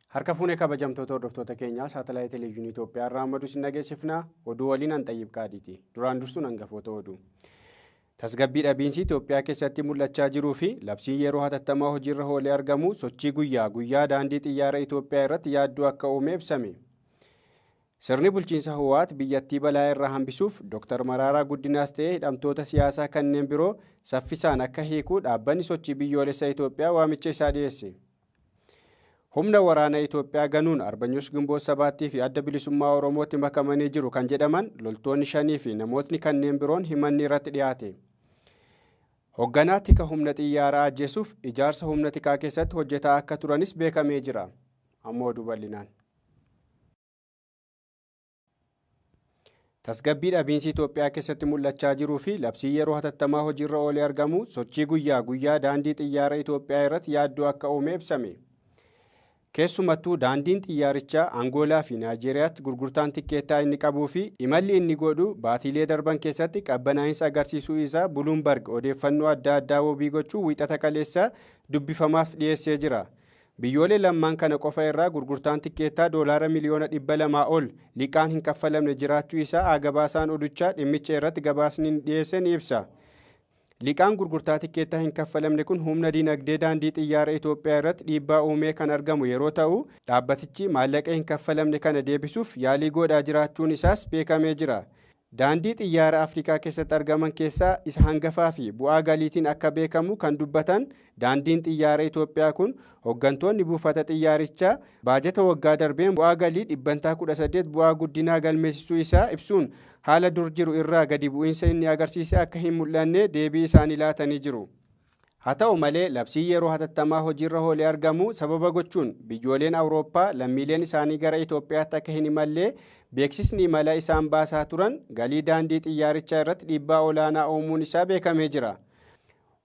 Harka fuunee kabajamtoota hordoftoota keenyaa saatalaayit televezyiinii Itoophiyaa irraa ammaduu isin dhageessifna. Oduu waliin an Xayyib Qaadiiti. Duraan dursuun hangafoota oduu. Tasgabbii dhabiinsi Itoophiyaa keessatti mul'achaa jiruu fi labsiin yeroo hatattamaa hojiirra oolee argamu sochii guyyaa guyyaa daandii xiyyaara Itoophiyaa irratti yaaddoo akka uume ibsame. Sirni bulchiinsa Hoowaat biyyattii balaa irraa hambisuuf Dr. Maraaraa Guddinaas ta'ee hidhamtoota siyaasaa kanneen biroo saffisaan akka hiiku dhaabbanni sochii biyyoolessaa Itoophiyaa waamicha isaa dhiyeesse. Humna waraana Itoophiyaa ganuun Arbanyoosh Ginboot Sabaattii fi Adda Bilisummaa Oromootti makamanii jiru kan jedhaman loltoonni shanii fi namootni kanneen biroon himanni irratti dhiyaate. Hoogganaa tika humna xiyyaaraa ajjeesuuf ijaarsa humna tikaa keessatti hojjetaa akka turanis beekamee jira. Ammoo oduu bal'inaan. Tasgabbii dhabiinsi Itoophiyaa keessatti mul'achaa jiruu fi labsii yeroo hatattamaa hojiirra oolee argamu sochii guyyaa guyyaa daandii xiyyaara Itoophiyaa irratti yaaddoo akka uume ibsame. Keessumattuu daandiin xiyyaarichaa Angoolaa fi Naayijeeriyaatti gurgurtaan tikkeettaa inni qabuu fi imalli inni godhu baatiilee darban keessatti qabbanaa'insa agarsiisuu isaa Buluumbarg odeeffannoo adda addaa wabii gochuu wiixata kaleessa dubbifamaaf dhiyeessee jira. Biyyoolee lammaan kana qofa irraa gurgurtaan tikkeettaa doolaara miliyoona 200 ol liqaan hin kaffalamne jiraachuu isaa gabaasaan oduchaa dhimmicha irratti gabaasni dhiyeesse ni ibsa. Liqaan gurgurtaa tikkeettaa hin kaffalamne kun humna dinagdee daandii xiyyaara Itoophiyaa irratti dhiibbaa uumee kan argamu yeroo ta'u, dhaabbatichi maallaqa hin kaffalamne kana deebisuuf yaalii godhaa jiraachuun isaas beekamee jira. Daandii xiyyaara Afrikaa keessatti argaman keessaa isa hangafaa fi bu'aa galiitiin akka beekamu kan dubbatan daandiin xiyyaara Itoophiyaa kun hooggantoonni buufata xiyyaarichaa baajata waggaa darbeen bu'aa galii 18% bu'aa guddinaa galmeessisuu isaa ibsuun haala dur jiru irraa gadi bu'iinsa inni agarsiise akka hin mul'anne deebii isaanii laatanii jiru. Haa ta'u malee labsii yeroo hatattamaa hojiirra oolee argamu sababa gochuun biyyooleen Awurooppaa lammiileen isaanii gara Itoophiyaatti akka hin imallee beeksisni imala isaan baasaa turan galii daandii xiyyaarichaa irratti dhiibbaa olaanaa uumuun isaa beekamee jira.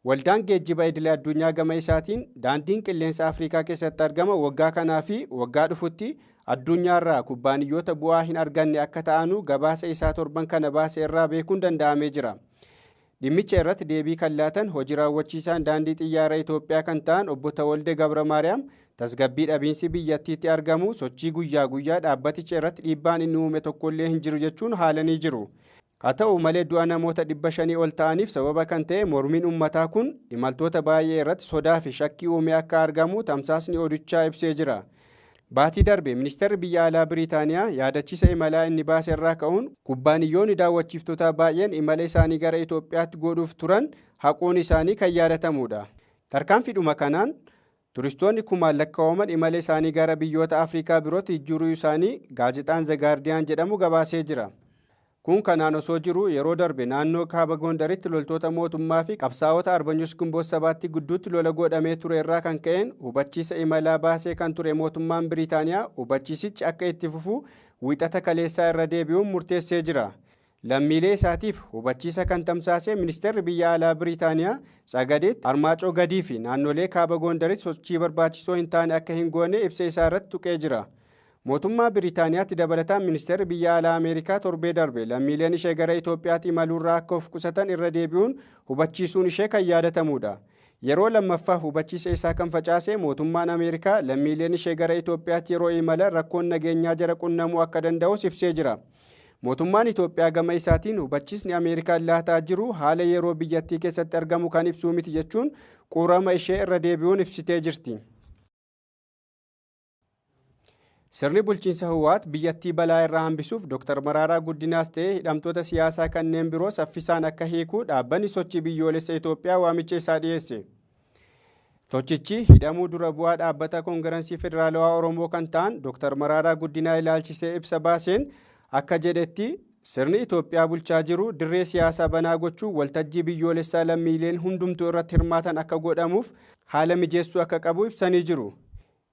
Waldaan geejjiba idil addunyaa gama isaatiin daandiin qilleensa Afrikaa keessatti argama waggaa kanaa fi waggaa dhufutti addunyaarraa kubbaaniyyoota bu'aa hin arganne akka ta'anu gabaasa isaa torban kana baase irraa beekuun danda'amee jira. Dhimmicha irratti deebii kan laatan hojii raawwachiisaan daandii xiyyaara Itoophiyaa kan ta'an obbo Tawalde Gabra Maariyaam tasgabbii dhabiinsi biyyattiitti argamu sochii guyyaa guyyaa dhaabbaticha irratti dhiibbaan inni uume tokkollee hin jiru jechuun haalanii jiru. Haa ta'u malee du'a namoota 500 ol ta'aniif sababa kan ta'e mormiin uummataa kun imaltoota baay'ee irratti sodaa fi shakkii uume akka argamu tamsaasni oduchaa ibsee jira. Baatii darbe ministeerri biyya alaa Biriitaaniyaa yaadachiisa imalaa inni baase irraa ka'uun kubbaaniyyoonni daawwachiiftotaa baay'een imala isaanii gara Itoophiyaatti godhuuf turan haquun isaanii kan yaadatamudha. Tarkaanfiidhuma kanaan turistoonni kumaan lakkaa'aman imala isaanii gara biyyoota Afrikaa birootti jijjiiruu isaanii gaazexaan The Guardian jedhamu gabaasee jira. Kun kanaan osoo jiru yeroo darbe naannoo kaaba Gondaritti loltoota mootummaa fi qabsaa'ota Arbanyoosh Ginboot Sabaatti gidduutti lola godhamee ture irraa kan ka'een hubachiisa imalaa baasee kan ture mootummaan Biriitaaniyaa hubachiisichi akka itti fufu wiixata kaleessaa irra deebi'uun murteessee jira. Lammiilee isaatiif hubachiisa kan tamsaase ministeerri biyya alaa Biriitaaniyaa Tsagadeetti Armaacoo gadii fi naannolee kaaba Gondaritti sochii barbaachisoo hin taane akka hin goone ibsa isaa irratti tuqee jira. Mootummaa Biriitaaniyaatti dabalataan ministeerri biyya alaa Ameerikaa torbee darbe lammiileen ishee gara Itoophiyaatti imaluurraa akka of qusatan irra deebi'uun hubachiisuun ishee kan yaadatamudha. Yeroo lammaffaaf hubachiisa isaa kan facaase mootummaan Ameerikaa lammiileen ishee gara Itoophiyaatti yeroo imalan rakkoon nageenyaa jara qunnamuu akka danda'us ibsee jira. Mootummaan Itoophiyaa gama isaatiin hubachiisni Ameerikaan laataa jiru haala yeroo biyyattii keessatti argamu kan ibsuu miti jechuun quurama ishee irra deebi'uun ibsitee jirti. Sirni bulchiinsa Hoowaat biyyattii balaa irraa hambisuuf Dr. Maraaraa Guddinaas ta'ee hidhamtoota siyaasaa kanneen biroo saffisaan akka hiiku dhaabbanni sochii biyyoolessa Itoophiyaa waamicha isaa dhiyeesse. Sochichi hidhamuu dura bu'aa dhaabbata Koongirensii Federaalawaa Oromoo kan ta'an Dr. Maraaraa Guddinaa ilaalchisee ibsa baaseen akka jedhetti sirni Itoophiyaa bulchaa jiru dirree siyaasaa banaa gochuun waltajjii biyyoolessaa lammiileen hundumtuu irratti hirmaatan akka godhamuuf haala mijeessuu akka qabu ibsanii jiru.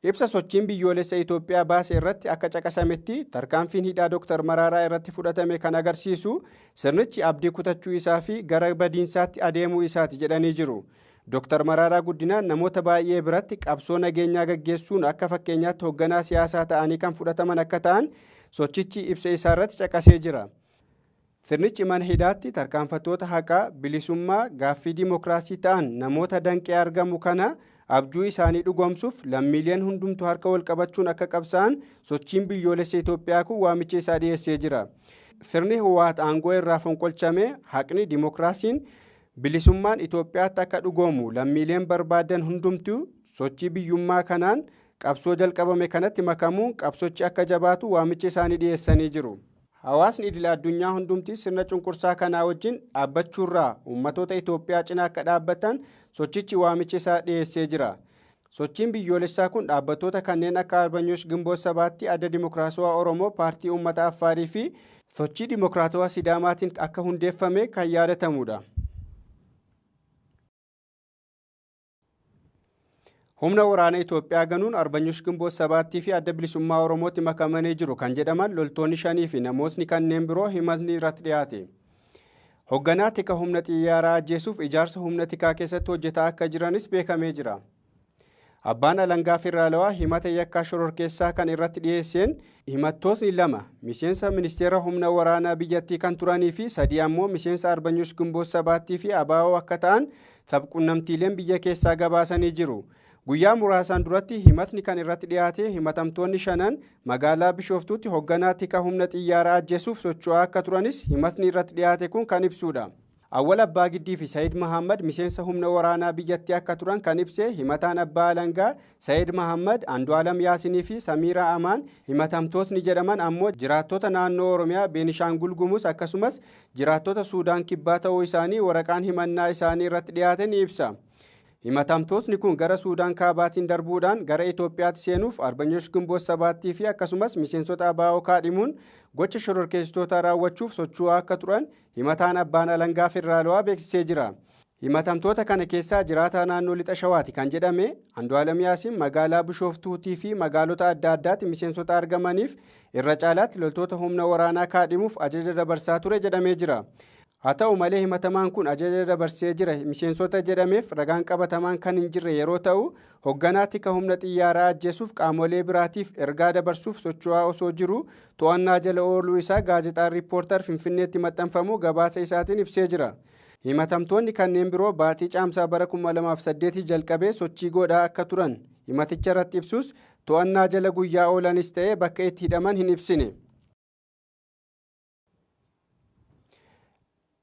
Ibsa sochiin biyyoolessa Itoophiyaa baase irratti akka caqasametti tarkaanfiin hidhaa Dr. Maraaraa irratti fudhatame kan agarsiisu sirnichi abdii kutachuu isaa fi gara badiinsaatti adeemuu isaati jedhanii jiru. Dr. Maraaraa Guddinaan namoota baay'ee biratti qabsoo nageenyaa gaggeessuun akka fakkeenyaatti hoogganaa siyaasaa ta'anii kan fudhataman akka ta'an sochichi ibsa isaa irratti caqasee jira. Sirnichi mana hidhaatti tarkaanfattoota haqaa, bilisummaa, gaaffii dimookiraasii ta'an namoota danqee argamu kana abjuu isaanii dhugoomsuuf lammiileen hundumtuu harka wal qabachuun akka qabsaa'an sochiin biyyoolessa Itoophiyaa kun waamicha isaa dhiyeessee jira. Sirni Hiwaat aangoo irraa fonqolchame haqni dimookiraasiin bilisummaan Itoophiyaatti akka dhugoomu lammiileen barbaadan hundumtuu sochii biyyummaa kanaan qabsoo jalqabame kanatti makamuun qabsochi akka jabaatu waamicha isaanii dhiyeessanii jiru. Hawaasni idil addunyaa hundumti sirna cunqursaa kanaa wajjin dhaabbachuurraa uummatoota Itoophiyaa cinaa akka dhaabbatan sochichi waamicha isaa dhiyeessee jira. Sochiin biyyoolessaa kun dhaabbattoota kanneen akka Arbanyoosh Gimboot Sabaatti, Adda Dimookiraatawaa Oromoo, Paartii Uummata Affaarii fi sochii Dimookiraatawaa Sidaamaatiin akka hundeeffame kan yaadatamudha. Humna waraana Itoophiyaa ganuun Arbanyoosh Gimboot Sabaattii fi Adda Bilisummaa Oromootti makamanii jiru kan jedhaman loltoonni shanii fi namootni kanneen biroo himatni irratti dhiyaate. Hoogganaa tika humna xiyyaaraa ajjeesuuf ijaarsa humna tikaa keessatti hojjetaa akka jiranis beekamee jira. Abbaan alangaa federaalawaa himata yakkaa shororkeessaa kan irratti dhiyeesseen himattootni 2 miseensa ministeera humna waraanaa biyyattii kan turanii fi 3 ammoo miseensa Arbanyoosh Gimboot Sabaattii fi ABO akka ta'an sabquunnamtiileen biyya keessaa gabaasanii jiru. Guyyaa muraasaan duratti himatni kan irratti dhiyaate himatamtoonni 5 magaalaa Bishooftuutti hoogganaa tika humna xiyyaaraa ajjeesuuf socho'aa akka turanis himatni irratti dhiyaate kun kan ibsudha. Awwal Abbaa Giddii fi Saayid Mahammad miseensa humna waraanaa biyyattii akka turan kan ibse himataan Abbaa Alangaa Saayid Mahammad, Andu'aalam Yaasinii fi Samiiraa Amaan himatamtootni jedhaman ammoo jiraattota naannoo Oromiyaa, Beenishaangul Gumuz akkasumas jiraattota Suudaan Kibbaa ta'uu isaanii waraqaan himannaa isaanii irratti dhiyaate ni ibsa. Himatamtootni kun gara Suudaan Kaabaatiin darbuudhaan gara Itoophiyaatti seenuuf Arbanyoosh Gimboot Sabaattii fi akkasumas miseensota ABO kaadhimuun gocha shororkeessitootaa raawwachuuf socho'aa akka turan himataan Abbaan Alangaa Federaalawaa beeksisee jira. Himatamtoota kana keessaa jiraataa naannoo Lixa Shawaati kan jedhame Andu'aalam Yaasiin magaalaa Bishooftuutii fi magaalota adda addaatti miseensota argamaniif irra caalaatti loltoota humna waraanaa kaadhimuuf ajaja dabarsaa ture jedhamee jira. Haa ta'u malee himatamaan kun ajaja dabarsee jira miseensota jedhameef ragaan qabatamaan kan hin jirre yeroo ta'u hoogganaa tika humna xiyyaaraa ajjeesuuf qaamolee biraatiif ergaa dabarsuuf socho'aa osoo jiru to'annaa jala ooluu isaa gaazexaan Riippoortar Finfinneetti maxxanfamu gabaasa isaatiin ibsee jira. Himatamtoonni kanneen biroo baatii caamsaa bara 2008 jalqabee sochii godhaa akka turan himaticha irratti ibsus to'annaa jala guyyaa oolanis ta'ee bakka itti hidhaman hin ibsine.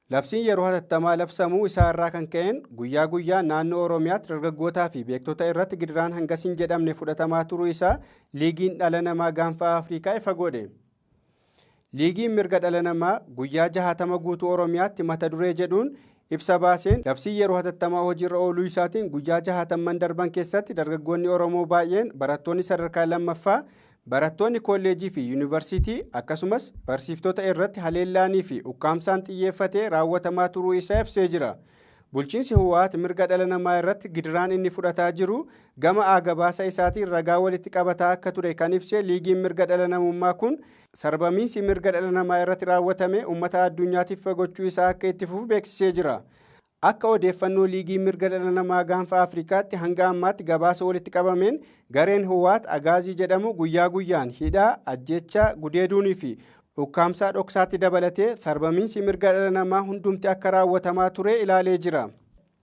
Labsiin yeroo hatattamaa labsamuu isaa irraa kan ka'een guyyaa guyyaa naannoo Oromiyaatti dargaggootaa fi beektota irratti gidiraan hangas hin jedhamne fudhatamaa turuu isaa Liigiin Dhala Namaa Gaanfa Afrikaa ifa godhe. Liigiin Mirga Dhala Namaa guyyaa 60 guutuu Oromiyaatti mata duree jedhuun ibsa baaseen labsiin yeroo hatattamaa hojiirra ooluu isaatiin guyyaa 60 darban keessatti dargaggoonni Oromoo baay'een barattoonni sadarkaa lammaffaa, barattoonni kolleejii fi yuunivarsiitii akkasumas barsiiftota irratti haleellaanii fi ukkaamsaan xiyyeeffatee raawwatamaa turuu isaa ibsee jira. Bulchiinsi Hiwaat mirga dhala namaa irratti gidiraan inni fudhataa jiru gama gabaasa isaatiin ragaa walitti qabataa akka ture kan ibse Liigiin Mirga Dhala Namummaa kun sarbamiinsi mirga dhala namaa irratti raawwatame uummata addunyaatiif gochuu isaa akka itti fufu beeksisee jira. Akka odeeffannoo Liigii Mirga Dhala Namaa Gaanfa Afrikaatti hanga ammaatti gabaasa walitti qabameen gareen Hiwaat Agaazii jedhamu guyyaa guyyaan hidhaa, ajjeechaa, gudeeduunii fi ukkaamsaa dhoksaatti dabalatee sarbamiinsi mirga dhala namaa hundumti akka raawwatamaa ture ilaalee jira.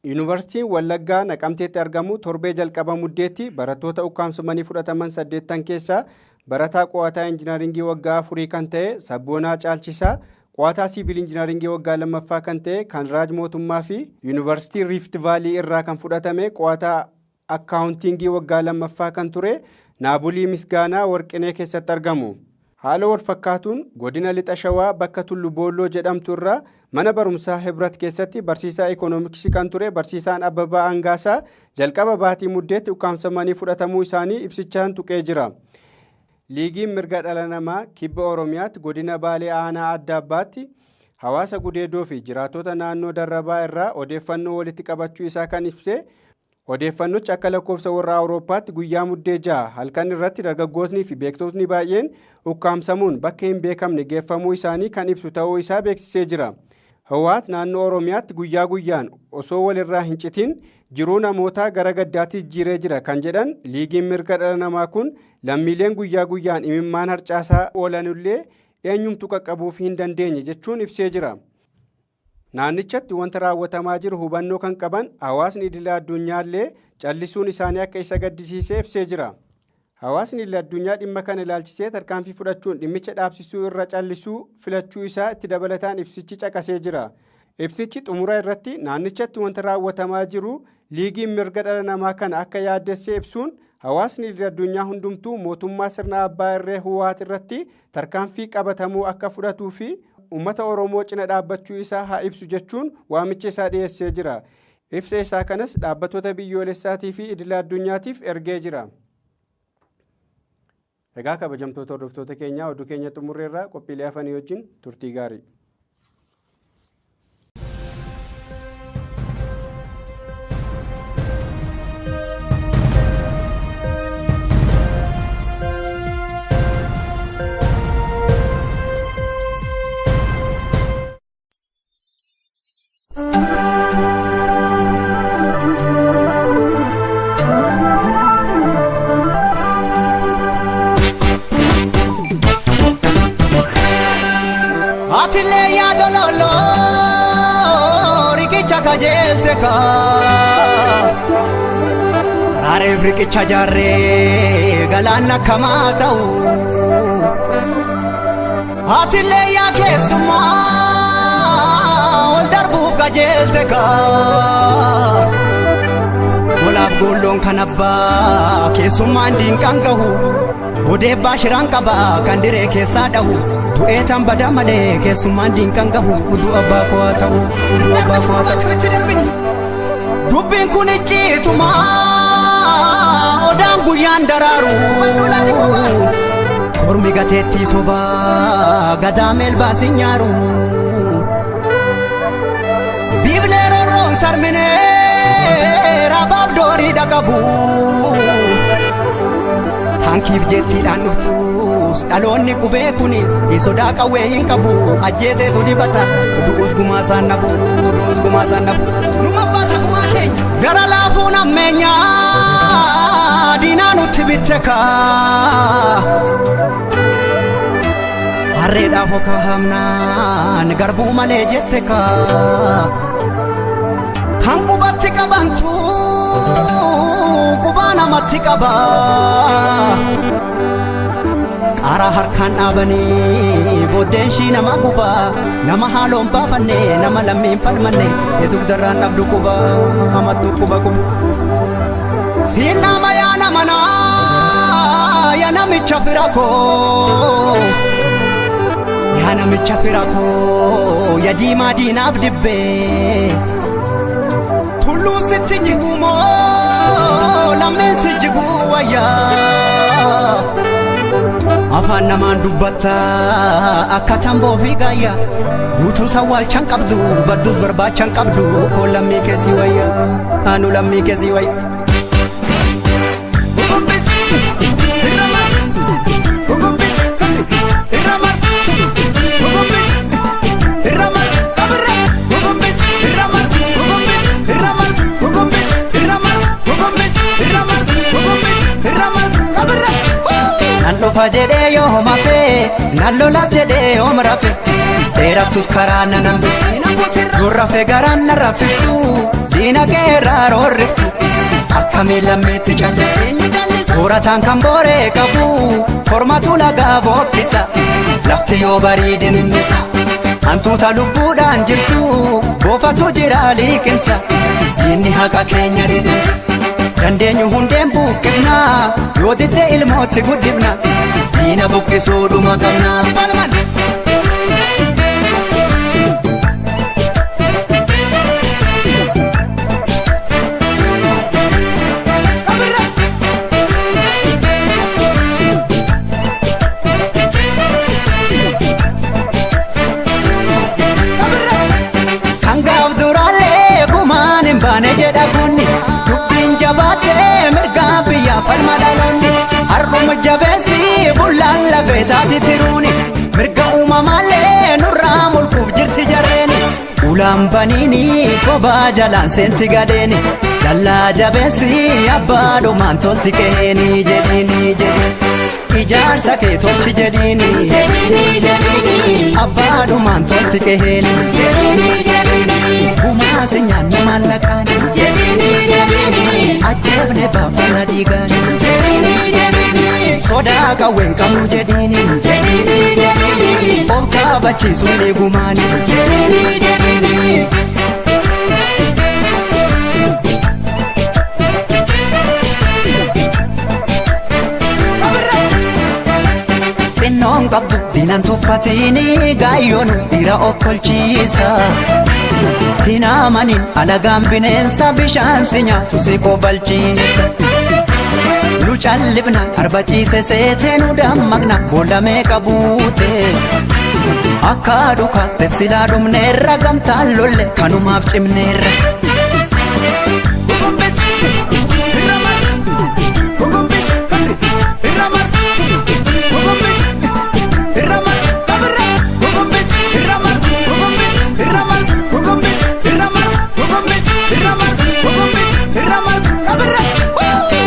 Yuunivarsiitiin Wallaggaa Naqamteetti argamu torbee jalqaba muddeetti barattoota ukkaamsamanii fudhataman 8 keessaa barataa qo'ataa injinaringii waggaa 4 kan ta'e Sabboonaa Caalchisaa, qo'ataa siviil injinaringii waggaa 2ffaa kan ta'e Kanraaj Mootummaa fi Yuunivarsiitii Riift Vaalii irraa kan fudhatame qo'ataa akkaawuntiingii waggaa 2ffaa kan ture Naabulii Misgaanaa Warqinee keessatti argamu. Haala wal fakkaatuun godina Lixa Shawaa bakka Tullu Boolloo jedhamtu irraa mana barumsaa Hibrat keessatti barsiisaa ikoonomiksii kan ture barsiisaan Abbabaa Angaasaa jalqaba baatii muddeetti ukkaamsamanii fudhatamuu isaanii ibsichaan tuqee jira. Liigiin Mirga Dhala Namaa Kibba Oromiyaatti godina Baalee Aanaa Adda Abbaatti hawaasa gudeedoo fi jiraattota naannoo Darrabaa irraa odeeffannoo walitti qabachuu isaa kan ibse odeeffannochi akka lakkoofsa warra Awurooppaatti guyyaa muddee 6 halkan irratti dargaggootni fi beektotni baay'een ukkaamsamuun bakka hin beekamne geeffamuu isaanii kan ibsu ta'uu isaa beeksisee jira. Hiwaat naannoo Oromiyaatti guyyaa guyyaan osoo walirraa hin citin jiruu namootaa gara gaddaatti jijjiiree jira kan jedhan Liigiin Mirga Dhala Namaa kun lammiileen guyyaa guyyaan imimmaan harcaasaa oolanillee eenyumtu qaqqabuuf hin dandeenye jechuun ibsee jira. Naannichatti wanta raawwatamaa jiru hubannoo kan qaban hawaasni idila addunyaallee callisuun isaanii akka isa gaddisiisee ibsee jira. Hawaasni addunyaa dhimma kana ilaalchisee tarkaanfii fudhachuun dhimmicha dhaabsisuu irra callisuu filachuu isaa itti dabalataan ibsichi caqasee jira. Ibsichi xumura irratti naannichatti wanta raawwatamaa jiru liigiin mirga dhala namaa kana akka yaaddessee ibsuun hawaasni addunyaa hundumtuu mootummaa sirna abbaa irree Hiwaat irratti tarkaanfii qabatamuu akka fudhatuu fi uummata Oromoo cina dhaabbachuu isaa haa ibsu jechuun waamicha isaa dhiyeessee jira. Ibsa isaa kanas dhaabbattoota biyyoolessaatii fi idila addunyaatiif ergee jira. Egaa kabajamtoota hordoftoota keenyaa oduu keenya xumurreerraa qophiilee hafanii wajjin turtii gaarii. Raareef riqicha jaarree galaanna akkamaa ta'u Atillee yaa keessummaa ol darbuuf qajeelte kaa Golaaf golloon kan abbaa keessummaan diinqaan gahu Bodeebbaa shiraan qaba kan diree keessaa dhahu Du'ee tan bada malee keessummaan diinqaan gahu Uduu abbaa koo haa ta'u uduu abbaa koo haa ta'u. Dubbiin kun icciituma odaan guyyaan daraaru Kormi gateettii sobaa gadaa meelbaas hin nyaaru Biiblee rorroon sarminee raabaaf doorii dhaqabu Taankiif jettiidhaan dhuftus dhaloonni qubee kuni sodaa qawwee hin qabu ajjeeseetu dibata du'us gumaa isaan nabu du'us gumaa isaan nabu. Numa baasa gumaa keenya gara laafuun ammeenyaa diinaa nutti bitte kaa Harreedhaaf okaa hamnaan garbuu malee jette kaa Kan qubatti qabantu qubaa namatti qaba Qaaraa harkaan dhaabanii booddeen ishii nama gubaa nama haaloon baafanne nama lammiin falmanne dugdarraan dhabdu quba hamattu quba quba. Siin nama yaa nama naa yaa namicha fira koo yaa namicha fira koo yaa diimaa diinaaf dibbee tulluun sitti jiguu moo lammiin si jiguu wayyaa. Afaan namaan dubbatta akka tamboo fi gaayya guutuu sawwaalchan qabdu badduus barbaachan qabdu koo lammii keessi wayya anu lammii keessi wayya. Nan dhufa jedhee yoo homafe nan lolas jedhee yoom rafe dheerattus karaa nan hambiftu yoo rafe garaan na raffiftu diina kee irraa roorriftu akkamiin lammiitti calliftu soorataan kan booree qabu kormatu lagaa bookkisa lafti yoo bariide mimmisa hantuuta lubbuudhaan jirtu boofatu jira liqimsa diinni haqa keenya dhidhimsa. Dandeenyu hundeen buqqifna yoo ditte ilmootti guddifna diina buqqisuu dhuma qabna. Kan gaaf duraallee gumaan hin baane jedha kunni. Jabaatee mirga biyyaa falma dhaloonni har'uma jabeessi bullaan lafee taati tiruuni mirga uumamaallee nurraa mulquuf jirti jarreeni ulaan baniini kophaa jalaan seenti gadeeni dallaa jabeessi abbaa dhumaan tolti keeni jedhiini jedhiini ijaarsa kee tolchi jedhiini jedhiini abbaa dhumaan tolti keeni jedhiini jedhiini gumaa si nyaannu maallaqaani jedhiini jedhiini. Ajjeefne baafana dhiigaani jedhiini jedhiini sodaa qawween qabnu jedhiini jedhiini jedhiini of kabachiisuun eegumaani jedhiini jedhiini. Xinnoon qabdu diinaan tuffatini gaayyoonu dhiira okkolchiisa. Hin amanin alagaan bineensa bishaan si nyaatu si kobalchiisa. Nu callifna arba ciise seetee nu dammaqna boolla meeqa buute. Akka dhukaaf silaa dhumneerra gamtaan lolle kanumaaf cimneerra.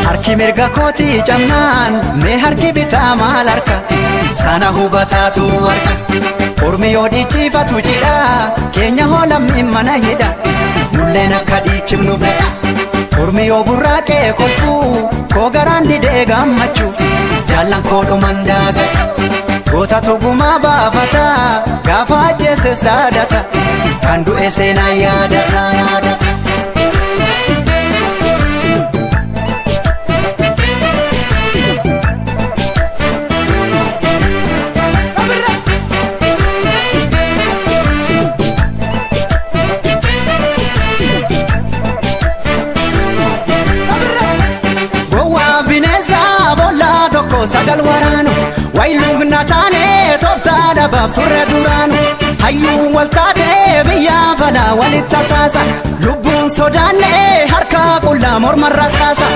Harki mirga kootii camnaan mee harki bitaa maal harka sana hubataatu harka Ormi yoo dhiichifatu jidha keenya hoo lammiin mana hidha nulleen akka dhiichifnu fedha Ormi yoo burraaqee kolfuu koo garaan didee gammachuu jaallan koo dhuman daagadha Goota tugumaa baafata gaafa ajjeeses dhaadata kan du'e seenaa yaadata yaadata. Sagal waraanu wayiluugna taane tooftaa dhabaaf turre duraanu hayyuun wal taatee biyya falaa walitti tasaasa lubbuun sodaanne harka qullaa mormarra saasa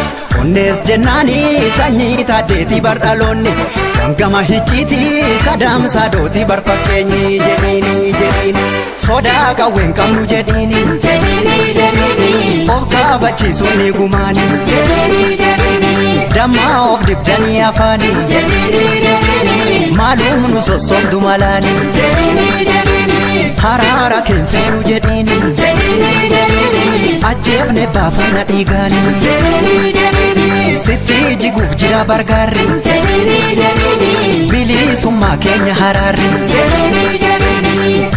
onnees jennaani sanyii taaddeetii bardhaloonni gangama hicciitii sadaamsaa dootii barfakkeenyi jedhiini jedhiini sodaa qawween qabnu jedhiini jedhiini jedhiini of kabachiisuun ni gumaani jedhiini jedhiini dammaa of dibdanii afaani jedhiini jedhiini maalum nu sossobdu malaani jedhiini jedhiini haraara keenfeeru jedhiini jedhiini jedhiini ajjeefne baafana dhiigaani jedhiini jedhiini sitti jiguuf jira bargaarri jedhiini jedhiini bilisummaa keenya haraarri jedhiini jedhiini.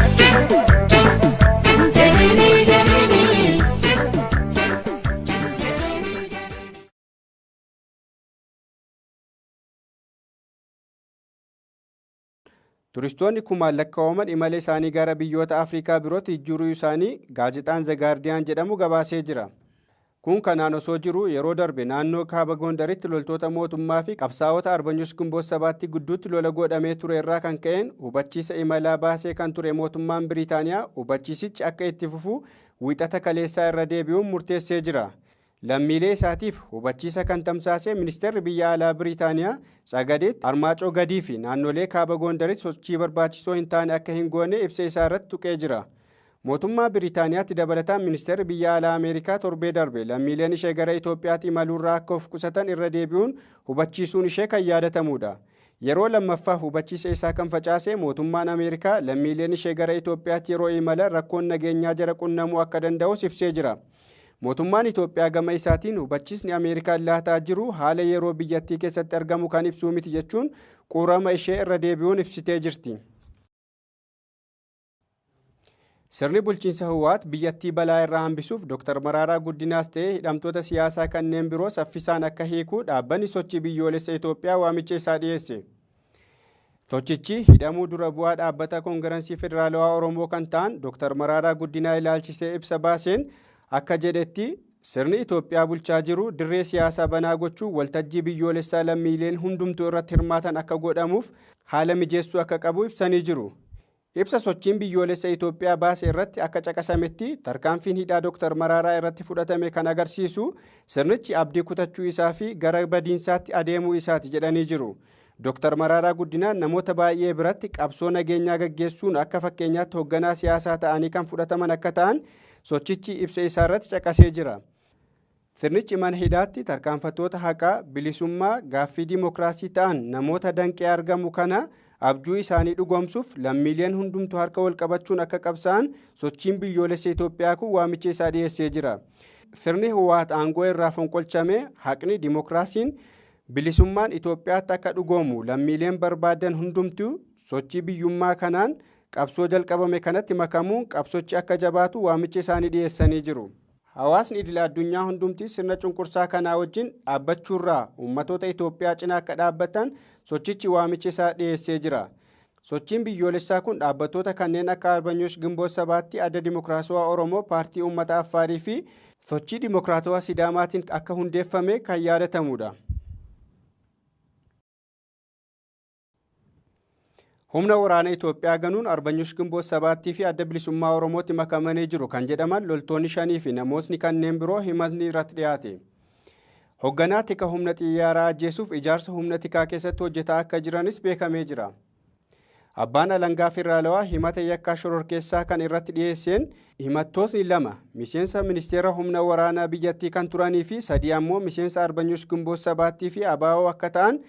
Turistoonni kumaan lakkaa'aman imala isaanii gara biyyoota Afrikaa birootti jijjiiruu isaanii gaazexaan The Guardian jedhamu gabaasee jira. Kun kanaan osoo jiru yeroo darbe naannoo kaaba Gondaritti loltoota mootummaa fi qabsaa'ota Arbanyus Gimboot Sabaatti gidduutti lola godhamee ture irraa kan ka'een hubachiisa imalaa baasee kan ture mootummaan Biriitaaniyaa hubachiisichi akka itti fufu wiixata kaleessaa irra deebi'uun murteessee jira. Lammiilee isaatiif hubachiisa kan tamsaase ministeerri biyya alaa Biriitaaniyaa Tsagadeetti Armaacoo Gadii fi naannolee kaaba Gondaritti sochii barbaachisoo hin taane akka hin goone ibsa isaa irratti tuqee jira. Mootummaa Biriitaaniyaatti dabalataan ministeerri biyya alaa Ameerikaa torbee darbe lammiileen ishee gara Itoophiyaatti imaluurraa akka of qusatan irra deebi'uun hubachiisuun ishee kan yaadatamudha. Yeroo lammaffaaf hubachiisa isaa kan facaase mootummaan Ameerikaa lammiileen ishee gara Itoophiyaatti yeroo imalan rakkoon nageenyaa jara qunnamuu akka danda'us ibsee jira. Mootummaan Itoophiyaa gama isaatiin hubachiisni Ameerikaan laataa jiru haala yeroo biyyattii keessatti argamu kan ibsuu miti jechuun quurama ishee irra deebi'uun ibsitee jirti. Sirni bulchiinsa Hawwaat biyyattii balaa irraa hambisuuf Dr. Maraaraa Guddinaas ta'ee hidhamtoota siyaasaa kanneen biroo saffisaan akka hiikuu dhaabbanni sochii biyyoolessa Itoophiyaa waamicha isaa dhiyeesse. Sochichi hidhamuu dura bu'aa dhaabbata Koongirensii Federaalawaa Oromoo kan ta'an Dr. Maraaraa Guddinaa ilaalchisee ibsa baaseen akka jedhetti sirni Itoophiyaa bulchaa jiru dirree siyaasaa banaa gochuun waltajjii biyyoolessaa lammiileen hundumtuu irratti hirmaatan akka godhamuuf haala mijeessuu akka qabu ibsanii jiru. Ibsa sochiin biyyoolessa Itoophiyaa baase irratti akka caqasametti tarkaanfiin hidhaa Dr. Maraaraa irratti fudhatame kan agarsiisu sirnichi abdii kutachuu isaa fi gara badiinsaatti adeemuu isaati jedhanii jiru. Dr. Maraaraa Guddinaan namoota baay'ee biratti qabsoo nageenyaa gaggeessuun akka fakkeenyaatti hoogganaa siyaasaa ta'anii kan fudhataman akka ta'an sochichi ibsa isaa irratti caqasee jira. Sirnichi mana hidhaatti tarkaanfattoota haqaa, bilisummaa, gaaffii dimookiraasii ta'an namoota danqee argamu kana abjuu isaanii dhugoomsuuf lammiileen hundumtuu harka wal qabachuun akka qabsa'an sochiin biyyoolessa Itoophiyaa kun waamicha isaa dhiyeessee jira. sirni Hiwaat aangoo irraa fonqolchame haqni dimookiraasiin bilisummaan Itoophiyaatti akka dhugoomu lammiileen barbaadan hundumtuu sochii biyyummaa kanaan qabsoo jalqabame kanatti makamuun qabsochi akka jabaatu waamicha isaanii dhiyeessanii jiru. Hawaasni idil addunyaa hundumti sirna cunqursaa kanaa wajjin dhaabbachuurraa uummatoota Itoophiyaa cinaa akka dhaabbatan sochichi waamicha isaa dhiyeessee jira. Sochiin biyyoolessaa kun dhaabbattoota kanneen akka Arbanyoosh Gimboot Sabaatti, Adda Dimookiraatawaa Oromoo, Paartii Uummata Affaarii fi Sochii Dimookiraatawaa Sidaamaatiin akka hundeeffame kan yaadatamudha. Humna waraana Itoophiyaa ganuun Arbanyoosh Gimboot Sabaattii fi Adda Bilisummaa Oromootti makamanii jiru kan jedhaman loltoonni shanii fi namootni kanneen biroo himatni irratti dhiyaate. Hoogganaa tika humna xiyyaaraa ajjeesuuf ijaarsa humna tikaa keessatti hojjetaa akka jiranis beekamee jira. Abbaan alangaa federaalawaa himata yakkaa shororkeessaa kan irratti dhiyeesseen himattootni 2 miseensa ministeera humna waraanaa biyyattii kan turanii fi 3 ammoo miseensa Arbanyoosh Gimboot Sabaattii fi ABO akka ta'an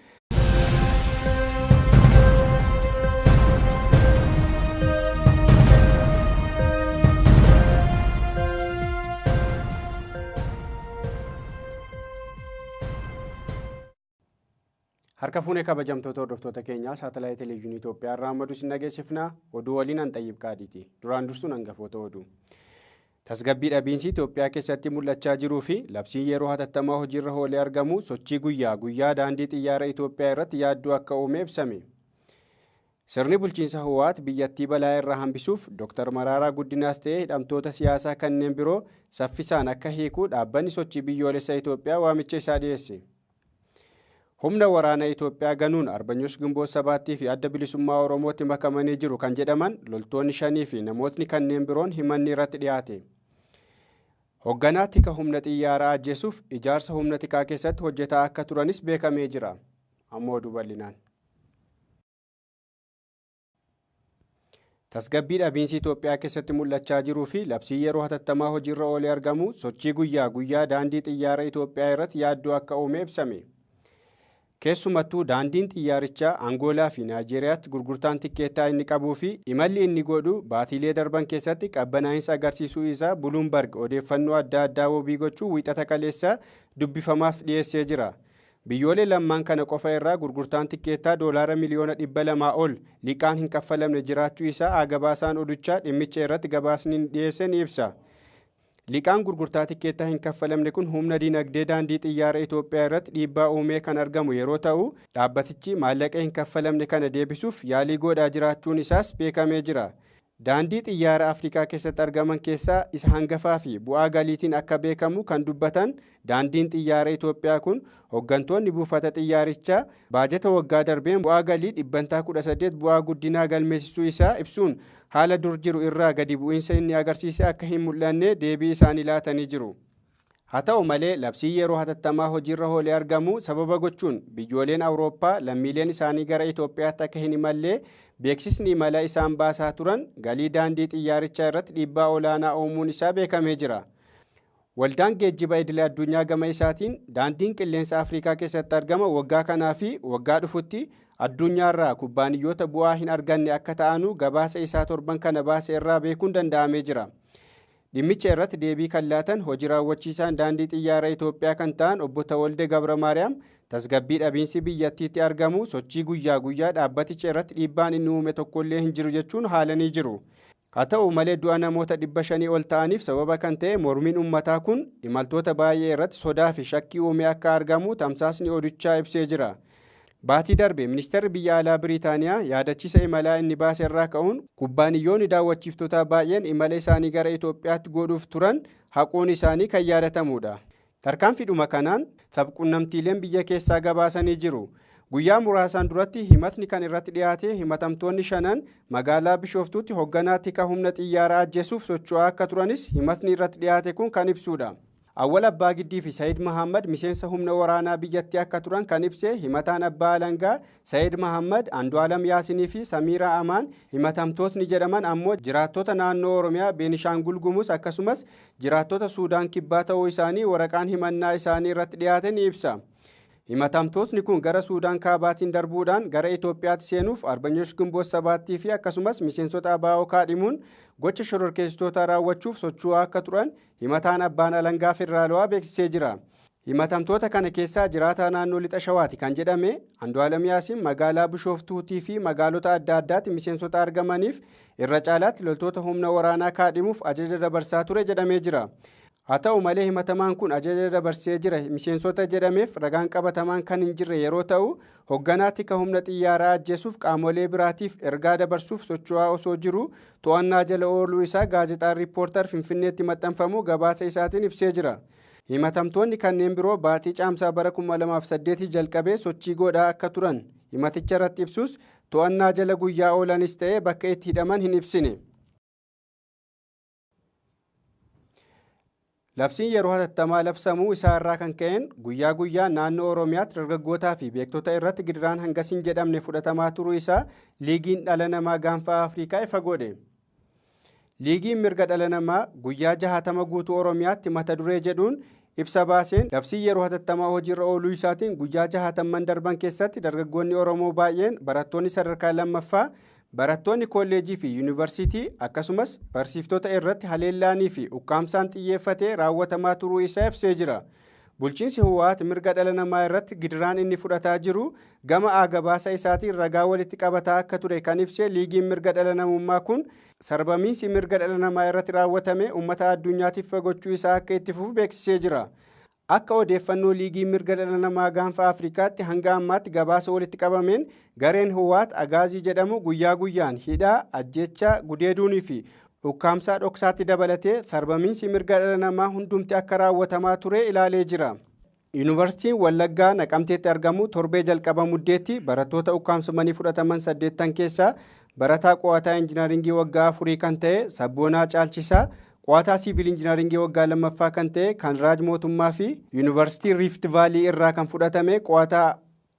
Harka fuunee kabajamtoota hordoftoota keenyaa saatalaayit televezyiinii Itoophiyaa irraa ammaduu isin dhageessifna. Oduu waliin an Xayyib Qaadiiti. Duraan dursuun hangafoota oduu. Tasgabbii dhabiinsi Itoophiyaa keessatti mul'achaa jiruu fi labsiin yeroo hatattamaa hojiirra oolee argamu sochii guyyaa guyyaa daandii xiyyaara Itoophiyaa irratti yaaddoo akka uume ibsame. Sirni bulchiinsa Hiwaat biyyattii balaa irraa hambisuuf Dr. Maraaraa Guddinaas ta'ee hidhamtoota siyaasaa kanneen biroo saffisaan akka hiiku dhaabbanni sochii biyyoolessaa Itoophiyaa waamicha isaa dhiyeesse. Humna waraana Itoophiyaa ganuun Arbanyoosh Gimboot Sabaattii fi Adda Bilisummaa Oromootti makamanii jiru kan jedhaman loltoonni 5 fi namootni kanneen biroon himanni irratti dhiyaate. Hoogganaa tika humna xiyyaaraa ajjeesuuf ijaarsa humna tikaa keessatti hojjetaa akka turanis beekamee jira. Ammoo oduu bal'inaan. Tasgabbii dhabiinsi Itoophiyaa keessatti mul'achaa jiruu fi labsii yeroo hatattamaa hojiirra oolee argamu sochii guyyaa guyyaa daandii xiyyaara Itoophiyaa irratti yaaddoo akka uume ibsame. Keessumattuu daandiin xiyyaarichaa Angoolaa fi Naayijeeriyaatti gurgurtaan tikkeettaa inni qabuu fi imalli inni godhu baatiilee darban keessatti qabbanaa'insa agarsiisuu isaa Buluumbarg odeeffannoo adda addaa wabii gochuu wiixata kaleessaa dubbifamaaf dhiyeessee jira. Biyyoolee lammaan kana qofa irraa gurgurtaan tikkeettaa $200 miliyoona ol liqaan hin kaffalamne jiraachuu isaa gabaasaan oduchaa dhimmicha irratti gabaasni dhiyeesse ni ibsa. Liqaan gurgurtaa tikkeettaa hin kaffalamne kun humna dinagdee daandii xiyyaara Itoophiyaa irratti dhiibbaa uumee kan argamu yeroo ta'u, dhaabbatichi maallaqa hin kaffalamne kana deebisuuf yaalii godhaa jiraachuun isaas beekamee jira. Daandii xiyyaara Afrikaa keessatti argaman keessaa isa hangafaa fi bu'aa galiitiin akka beekamu kan dubbatan daandiin xiyyaara Itoophiyaa kun hooggantoonni buufata xiyyaarichaa baajata waggaa darbeen bu'aa galii 18% bu'aa guddinaa galmeessisuu isaa ibsuun haala dur jiru irraa gadi bu'iinsa inni agarsiise akka hin mul'anne deebii isaanii laatanii jiru. Haa ta'u malee labsii yeroo hatattamaa hojiirra oolee argamu sababa gochuun biyyooleen Awurooppaa lammiileen isaanii gara Itoophiyaatti akka hin imallee beeksisni imala isaan baasaa turan galii daandii xiyyaarichaa irratti dhiibbaa olaanaa uumuun isaa beekamee jira. Waldaan geejjiba idil addunyaa gama isaatiin daandiin qilleensa Afrikaa keessatti argama waggaa kanaa fi waggaa dhufutti addunyaarraa kubbaaniyyoota bu'aa hin arganne akka ta'anuu gabaasa isaa torban kana baase irraa beekuun danda'amee jira. Dhimmicha irratti deebii kan laatan hojii raawwachiisaan daandii xiyyaara Itoophiyaa kan ta'an obbo Tawalde Gabra Maariyaam tasgabbii dhabiinsi biyyattiitti argamu sochii guyyaa guyyaa dhaabbaticha irratti dhiibbaan inni uume tokkollee hin jiru jechuun haalanii jiru. Haa ta'u malee du'a namoota 500 ol ta'aniif sababa kan ta'e mormiin uummataa kun imaltoota baay'ee irratti sodaa fi shakkii uume akka argamu tamsaasni oduchaa ibsee jira. Baatii darbe ministeerri biyya alaa Biriitaaniyaa yaadachiisa imalaa inni baase irraa ka'uun kubbaaniyyoonni daawwachiiftota baay'een imala isaanii gara Itoophiyaatti godhuuf turan haquun isaanii kan yaadatamudha. Tarkaanfiidhuma kanaan sabquunnamtiileen biyya keessaa gabaasanii jiru. Guyyaa muraasaan duratti himatni kan irratti dhiyaate himatamtoonni 5 magaalaa Bishooftuutti hoogganaa tika humna xiyyaaraa ajjeesuuf socho'aa akka turanis himatni irratti dhiyaate kun kan ibsudha. Awwal Abbaa Giddii fi Saayid Mahammad miseensa humna waraanaa biyyattii akka turan kan ibse himataan Abbaa Alangaa Saayid Mahammad, Andu'aalam Yaasinii fi Samiiraa Amaan himatamtootni jedhaman ammoo jiraattota naannoo Oromiyaa, Beenishaangul Gumuz akkasumas jiraattota Suudaan Kibbaa ta'uu isaanii waraqaan himannaa isaanii irratti dhiyaate ni ibsa. Himatamtootni kun gara Suudaan kaabaatiin darbuudhaan gara Itoophiyaatti seenuuf Arbanyosh Gimboot Sabaattii fi akkasumas miseensota ABO kaadhimuun gocha shororkeessitootaa raawwachuuf socho'aa akka turan himataan abbaan alangaa federaalawaa beeksisee jira. Himatamtoota kana keessaa jiraataa naannoo Lixa Shawaati kan jedhame Andu'aalem Yaasiin magaalaa Bishooftuutii fi magaalota adda addaatti miseensota argamaniif irra caalaatti loltoota humna waraanaa kaadhimuuf ajaja dabarsaa ture jedhamee jira. Haa ta'u malee himatamaan kun ajaja dabarsee jira miseensota jedhameef ragaan qabatamaan kan hin jirre yeroo ta'u hoogganaa tika humna xiyyaaraa ajjeesuuf qaamolee biraatiif ergaa dabarsuuf socho'aa osoo jiru to'annaa jala ooluu isaa gaazexaan Riippoortar Finfinneetti maxxanfamu gabaasa isaatiin ibsee jira. Himatamtoonni kanneen biroo baatii caamsaa bara 2008 jalqabee sochii godhaa akka turan himaticha irratti ibsus to'annaa jala guyyaa oolanis ta'ee bakka itti hidhaman hin ibsine. Labsiin yeroo hatattamaa labsamuu isaa irraa kan ka'een guyyaa guyyaa naannoo Oromiyaatti dargaggootaa fi beektota irratti gidiraan hangas hin jedhamne fudhatamaa turuu isaa Liigiin Dhala Namaa Gaanfa Afrikaa ifa godhe. Liigiin Mirga Dhala Namaa guyyaa 60 guutuu Oromiyaatti mata duree jedhuun ibsa baaseen labsiin yeroo hatattamaa hojiirra ooluu isaatiin guyyaa 60 darban keessatti dargaggoonni Oromoo baay'een barattoonni sadarkaa lammaffaa barattoonni kolleejii fi yuunivarsiitii akkasumas barsiiftota irratti haleellaanii fi ukkaamsaan xiyyeeffatee raawwatamaa turuu isaa ibsee jira. Bulchiinsi Hiwaat mirga dhala namaa irratti gidiraan inni fudhataa jiru gama gabaasa isaatiin ragaa walitti qabataa akka ture kan ibse Liigiin Mirga Dhala Namummaa kun sarbamiinsi mirga dhala namaa irratti raawwatame uummata addunyaatiif gochuu isaa akka itti fufu beeksisee jira. Akka odeeffannoo Liigii Mirga Dhala Namaa Gaanfa Afrikaatti hanga ammaatti gabaasa walitti qabameen gareen Hiwaat Agaazii jedhamu guyyaa guyyaan hidhaa, ajjeechaa, gudeeduunii fi ukkaamsaa dhoksaatti dabalatee sarbamiinsi mirga dhala namaa hundumti akka raawwatamaa ture ilaalee jira. Yuunivarsiitiin Wallaggaa Naqamteetti argamu torbee jalqaba muddeetti barattoota ukkaamsamanii fudhataman 8 keessaa barataa qo'ataa injinaringii waggaa 4 kan ta'e Sabboonaa Caalchisaa, qo'ataa siviil injinaringii waggaa 2ffaa kan ta'e Kanraaj Mootummaa fi Yuunivarsiitii Riift Vaalii irraa kan fudhatame qo'ataa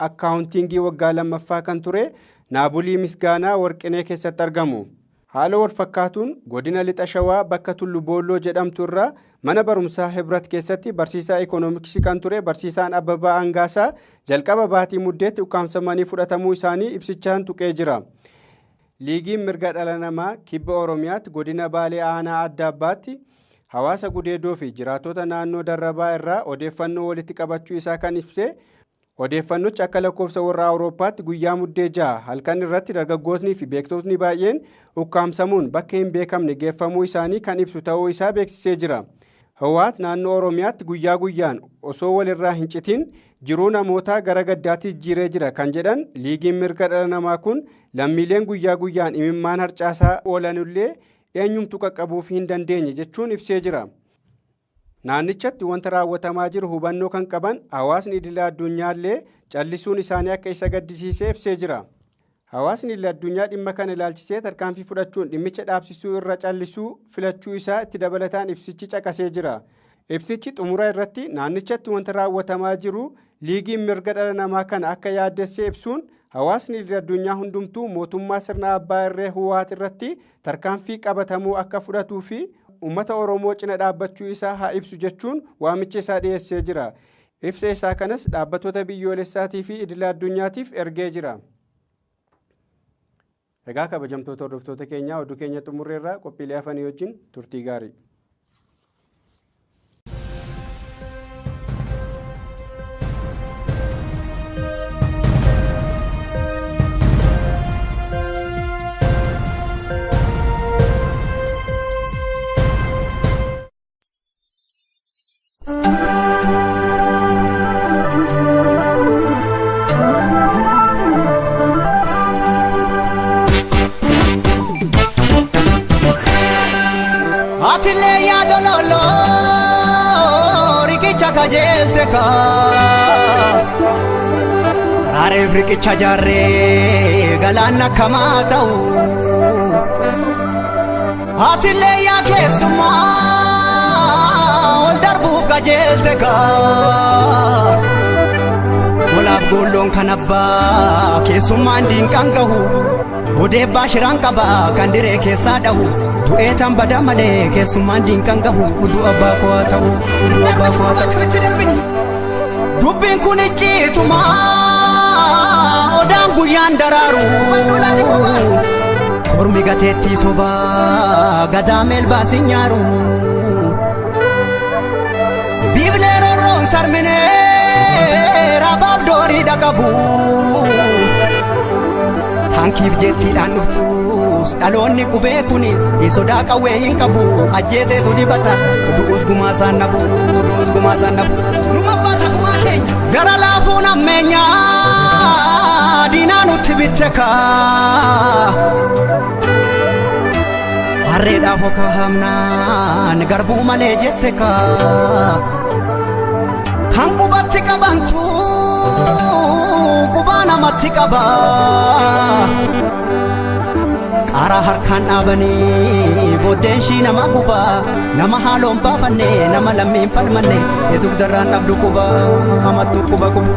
akkaawuntiingii waggaa 2ffaa kan ture Naabulii Misgaanaa Warqinee keessatti argamu. Haala wal fakkaatuun godina Lixa Shawaa bakka Tullu Boolloo jedhamtu irraa mana barumsaa Hibrat keessatti barsiisaa ikoonomiksii kan ture barsiisaan Abbabaa Angaasaa jalqaba baatii muddeetti ukkaamsamanii fudhatamuu isaanii ibsichaan tuqee jira. Liigiin Mirga Dhala Namaa Kibba Oromiyaatti godina Baalee Aanaa Adda Abbaatti hawaasa gudeedoo fi jiraattota naannoo Darrabaa irraa odeeffannoo walitti qabachuu isaa kan ibse odeeffannochi akka lakkoofsa warra Awurooppaatti guyyaa muddee 6 halkan irratti dargaggootni fi beektotni baay'een ukkaamsamuun bakka hin beekamne geeffamuu isaanii kan ibsu ta'uu isaa beeksisee jira. Hiwaat naannoo Oromiyaatti guyyaa guyyaan osoo walirraa hin citin jiruu namootaa gara gaddaatti jijjiiree jira kan jedhan Liigiin Mirga Dhala Namaa kun lammiileen guyyaa guyyaan imimmaan harcaasaa oolanillee eenyumtu qaqqabuuf hin dandeenye jechuun ibsee jira. Naannichatti wanta raawwatamaa jiru hubannoo kan qaban hawaasni idila addunyaallee callisuun isaanii akka isa gaddisiisee ibsee jira. Hawaasni idila addunyaa dhimma kana ilaalchisee tarkaanfii fudhachuun dhimmicha dhaabsisuu irra callisuu filachuu isaa itti dabalataan ibsichi caqasee jira. Ibsichi xumura irratti naannichatti wanta raawwatamaa jiru Liigiin Mirga Dhala Namaa kana akka yaaddessee ibsuun hawaasni idila addunyaa hundumtuu mootummaa sirna abbaa irree Hiwaat irratti tarkaanfii qabatamuu akka fudhatuu fi uummata Oromoo cina dhaabbachuu isaa haa ibsu jechuun waamicha isaa dhiyeessee jira. Ibsa isaa kanas dhaabbattoota biyyoolessaatii fi idila addunyaatiif ergee jira. Egaa kabajamtoota hordoftoota keenyaa oduu keenya xumurreerraa qophiilee hafanii wajjin turtii gaarii. Atilee yaadololo riqicha kajeelte kaa Rareef riqicha jaarree galaanna kamaa ta'u Atilee yaa keessumaa ol darbuuf kajeelte kaa Olaaf goolloon kan abbaa keessummaan diinqaan gahu Bodeebbaa shiraan qaba kan diree keessaa dhahu Du'ee tan bada malee keessummaan diinqaan gahu Udduu abbaa koo haa ta'u udduu abbaa koo haa ta'u. Dubbiin kun icciituma odaan guyyaan daraaru. Hormi gateettii sobaa gadaa meelbaas hin nyaaru. Biiblee rorroon sarminee rabaaf doorii dhaqabu. Hankiif jettiidhaan dhuftus dhaloonni qubee kuni sodaa qawwee hin qabu. Ajjeeseetu dibata du'us gumaa isaan nabu du'us gumaa isaan nabu. Numa baasa gumaa keenya gara laafuun ammeenyaa diinaa nutti bitte kaa. Harreedhaaf okaa hamnaan garbuu malee jette kaa. Hanqubatti qabantu qubaa namatti qaba. Qaaraa harkaan dhaabanii booddeen shii nama guba. Nama haaloon baafanne nama lammiin falmanne dugdarraan dhabdu quba amattu quba quba.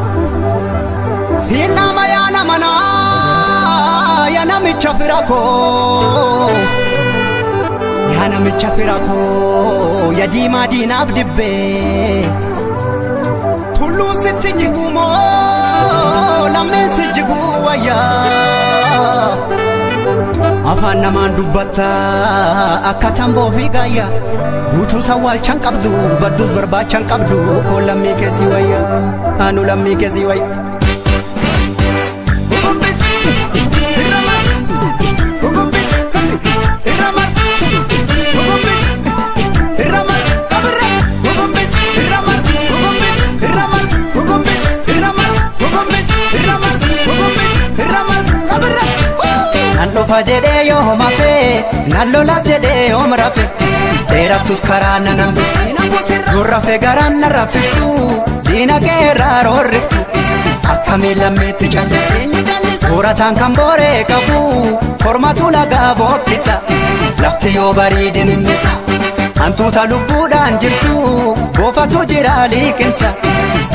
Siin nama yaa nama naa yaa namicha fira koo. Yaa namicha fira koo yaa diimaa diinaaf dibbee. Tulluun sitti jiguu moo lammiin si jiguu wayyaa. Afaan namaan dubbatta akka tamboo fi gaayyaa. Guutuu sawwaalchan qabdu badduus barbaachan qabdu koo lammii keessi wayyaa. Anu lammii keessi wayyaa. Nan dhufa jedhee yoo homafe, nan lolas jedhee yoom rafe, dheerattus karaa nan hambisu, yoo rafe garaan na raffiftu, diina keerraa roorriftu, akkamii lammiitti calliftu, soorataan kan booree qabu, kormatu lagaa bookkisa, lafti yoo bariide mimmisa, hantuuta lubbuudhaan jirtu, boofatu jira liqimsa,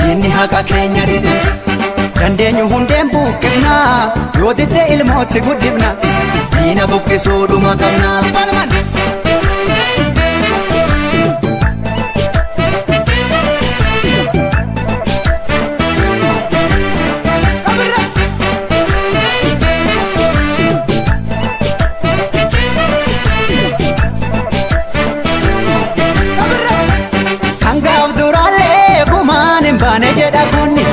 diinni haqa keenya dhidhimsa. Dandeenyu hundeen buqqifna yoo ditte ilmootti guddifna diina buqqisuu dhuma qabna. Kan gaaf duraallee gumaan hin baane jedha kunni.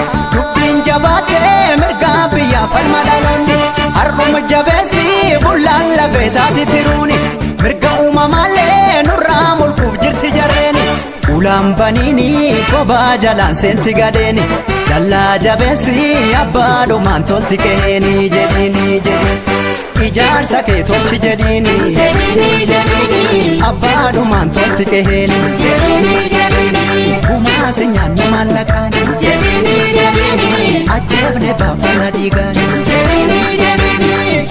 Jabaatee mirgaa biyyaa falma dhaloonni har'uma jabeessi bullaan lafee taati tiruuni mirga uumamaallee nurraa mulquuf jirti jarreeni ulaan baniini kophaa jalaan seenti gadeeni dallaa jabeessi abbaa dhumaan tolti qe'eeni jedhiini jedhiini ijaarsa kee tolchi jedhiini abbaa dhumaan tolti qe'eeni gumaa si nyaannu maallaqaani ajjeefne baafana dhiigaani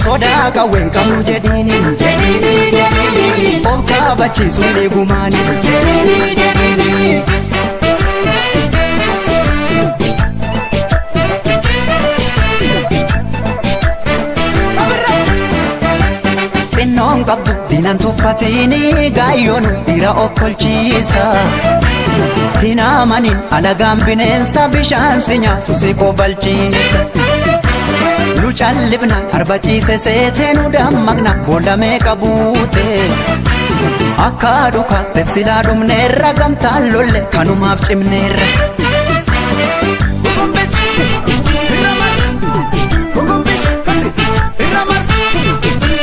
sodaa qawween qabnu jedhiini of kaabachiisuun dhiigumaani. Xinnoon qabdu diinaan tuffatini gaayyoon dhiira okkolchiisa. Hin amanin alagaan bineensa bishaan si nyaatu si kobalchiisa. Nu callifna arba ciise seetee nu dammaqna boolla meeqa buute. Akka dhukaaf tefsilaa dhumneerra gamtaan lolle kanumaaf cimneerra.